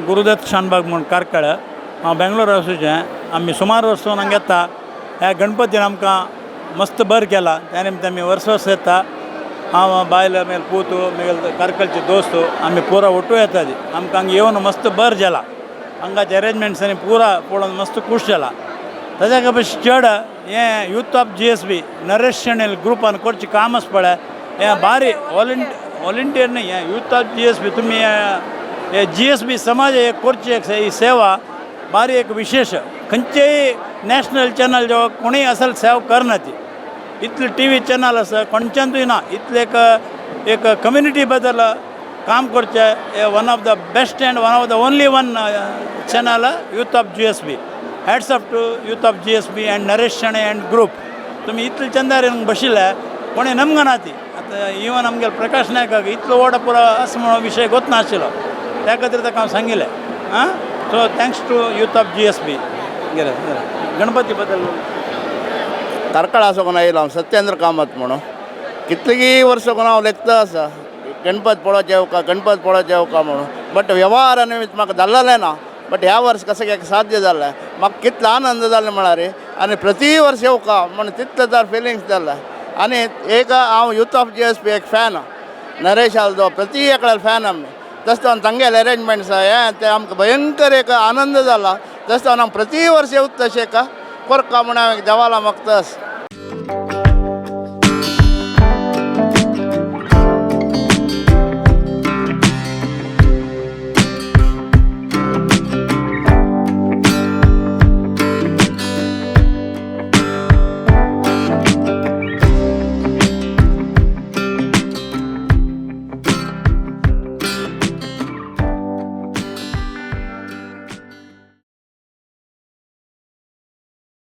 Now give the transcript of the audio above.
गुरुदत्त शानबाग म्हूण कार्कळ. हांव बेंगलोर वचूचें. आमी सुमार वर्सां हांगा येता. ह्या गणपतीन आमकां मस्त बरें केलां. त्या निमतान आमी वर्स वर्स येता. हांव, बायल, मागीर पूत, मागीर कार्कळचे दोस्त, आमी पुरा ಒಟ್ಟು येतात. आमकां हांगा येवन मस्त बरें जाला. हांगाचे अरेंजमेंट्स आनी पुरा पळोवन मस्त खूश जाला. ताच्या पेक्षा चड हें यूथ ऑफ जीएसबी नरेश शणैल ग्रुपान करचें काम आसा पळय, हें भारी. वॉलंटियर न्ही, हें यूथ ऑफ जीएसबी. तुमी हे जीएसबी समाज एक करची एक ही सेवा भारी एक विशेष. खंयचेय नॅशनल चॅनल जो कोणूय असल सेवा करना ती. इतले टीव्ही चॅनल आसा, खंयच्यानूय ना इतले एक एक कम्युनिटी बद्दल काम करचें. हे one of the best and one of the only one channel, Youth of GSB. Hats off to Youth of GSB and Naresh Shenoy and group. तुमी इतले चंदार बशिल्ले, कोणी नमगना ती. आतां इवन आमगेले प्रकाश नायकाक इतलो व्हड पुरो असो म्हणून विशय गोत नाशिल्लो. त्या खातीर ताका हांव सांगिल्लें. आं, so thanks to Youth of GSB. गेले गणपती बद्दल. कार्कळा साकून आयलो हांव, सत्येंद्र कामत म्हणून. कितलीं वर्सां कोण हांव लेखता आसा, गणपत पळोवचें येवका, गणपत पळोवचें येवका म्हणून. बट व्यवहार निमित्त म्हाका जाल्लें ना. बट ह्या वर्स कसं एक साध्य जालें. म्हाका कितलो आनंद जालो म्हळ्यार, आनी प्रति वर्स येवका म्हणून तितलें तर फिलिंग्स जालें. आनी एक हांव यूथ ऑफ जीएसबी एक फॅन, नरेश आल्दो प्रति एकल्या फॅन आमी. तशें जावन तांगेले अरेंजमेंट्स हें तें आमकां भयंकर एक आनंद जाला. तशें जावन हांव प्रति वर्स येवता तशें का कोरका म्हूण हांवें देवाला मागता.